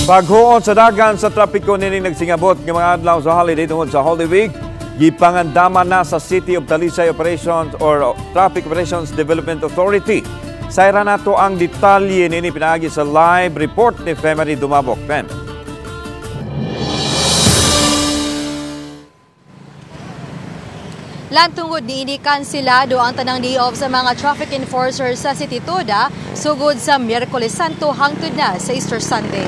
Paghuot sa dagan sa trapiko nining nagsingabot nga mga adlaw sa holiday tungod sa Holy Week, gipangandaman na sa City of Talisay Operations or Traffic Operations Development Authority. Sayra nato ang detalye nini pinaagi sa live report ni Femery Dumabok. Fem. Lantungod niini kansilado ang tanang day off sa mga traffic enforcers sa City Toda sugod sa Miyerkules Santo hangtod na sa Easter Sunday.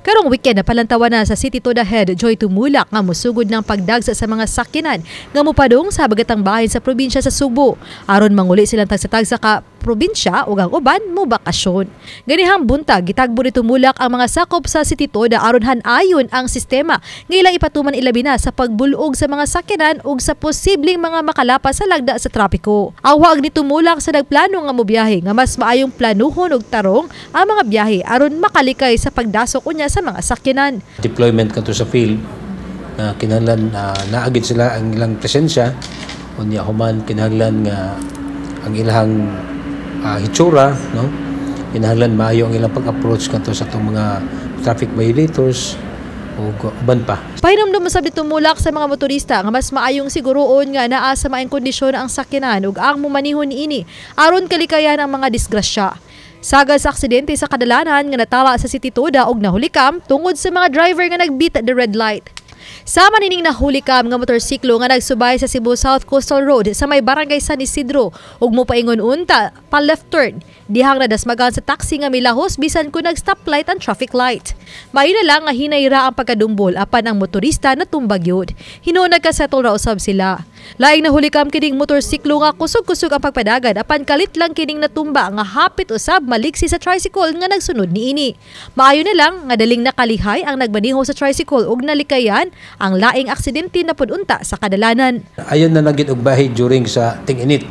Karong weekend na palantawan na sa City Toda Head Joy Tumulak nga musugod ng pagdagsa sa mga sakyanan nga mopadung sa habagatang bahin sa probinsya sa Subo aron manguli silang tagsa-tagsa ka probinsya ug ang uban mo bakasyon. Ganihang buntag gitagbo ni Tumulak ang mga sakop sa City Toda aron hanayon ang sistema nga ilang ipatuman ilabi na sa pagbulog sa mga sakyanan ug sa posibleng mga makalapas sa lagda sa trapiko. Awag ni Tumulak sa nagplano nga mobiyahe nga mas maayong planuhon og tarong ang mga biyahe aron makalikay sa pagdasok unya sa mga sakyanan. Deployment kadto sa field na kinahanglan naagid sila ang ilang presensya unya human kinahanglan nga ang ilang hitsura, no? Kinahanglan maayo ang ilang pag-approach kadto sa atong mga traffic violators ug uban pa. Pahinumdum usab ni Tumulak sa mga motorista nga mas maayong siguroon nga naa sa maayong kondisyon ang sakyanan ug ang mumanihon niini aron kalikayan ang mga disgrasya. Sagad sa aksidente sa kadalanan nga natala sa City Toda og nahulikam tungod sa mga driver nga nag-beat the red light. Sama nining nahulikam nga motorsiklo nga nagsubay sa Cebu South Coastal Road sa may barangay San Isidro ug mopaingon unta pa left turn. Dihang nadasmagan sa taxi nga milahos bisan kun nag-stoplight ang traffic light. Maayo na lang nga hinayra ang pagkadumbol apan ang motorista natumbag yun. Hinuon nagkasettle ra usab sila. Laing nahulikam kining motorsiklo nga kusog-kusog ang pagpadagan apan kalit lang kining natumba nga hapit usab maliksi sa tricycle nga nagsunod niini. Maayo na lang nga daling nakalihay ang nagmaneho sa tricycle ug nalikayan ang laing aksidente na pud-unta sa kadalanan. Ayon na nagit og bahi during sa ting-init,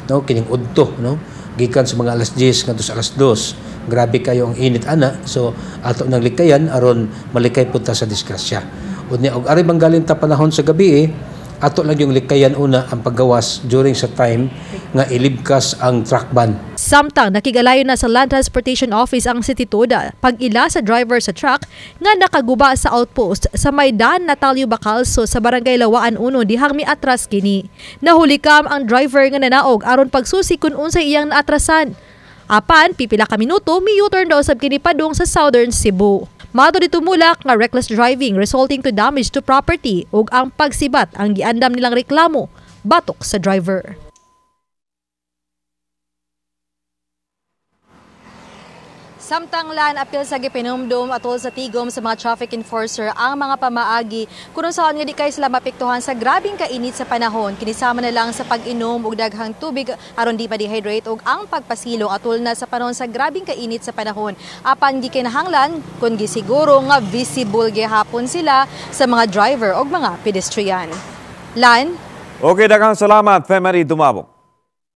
no, kining udto, no, gikan sa mga alas 10 ngadto sa alas 2. Grabe kayo ang init ana, so ato nang likayan aron malikay pud ta sa disgrasya. Unya og ari bang galing ta panahon sa gabi, ato lang yung likayan una ang paggawas during sa time nga ilibkas ang truck ban. Samtang nakigalayo na sa Land Transportation Office ang City Toda pag-ila sa driver sa truck nga nakaguba sa outpost sa Maydan Natalio Bacalso sa Barangay Lawaan 1 dihang miatras kini. Nahulikam ang driver nga nanaog aron pagsusi kun unsay iyang naatrasan. Apan pipila ka minuto mi-U-turn daw sab kini padung sa Southern Cebu. Mato ni Tumulak nga reckless driving resulting to damage to property ug ang pagsibat ang giandam nilang reklamo batok sa driver. Samtang lan apil sa gipinumdum atol sa tigom sa mga traffic enforcer ang mga pamaagi kung saan nga di kay sila mapiktuhan sa grabing kainit sa panahon, kinisama na lang sa pag-inom og daghang tubig aron di ma-dehydrate ug ang pagpasilong atol na sa panahon sa grabing kainit sa panahon. Apan gikinahanglan kun gisiguro nga visible gihapon sila sa mga driver og mga pedestrian. Lan? Okay, daghang salamat, Femery Dumabok.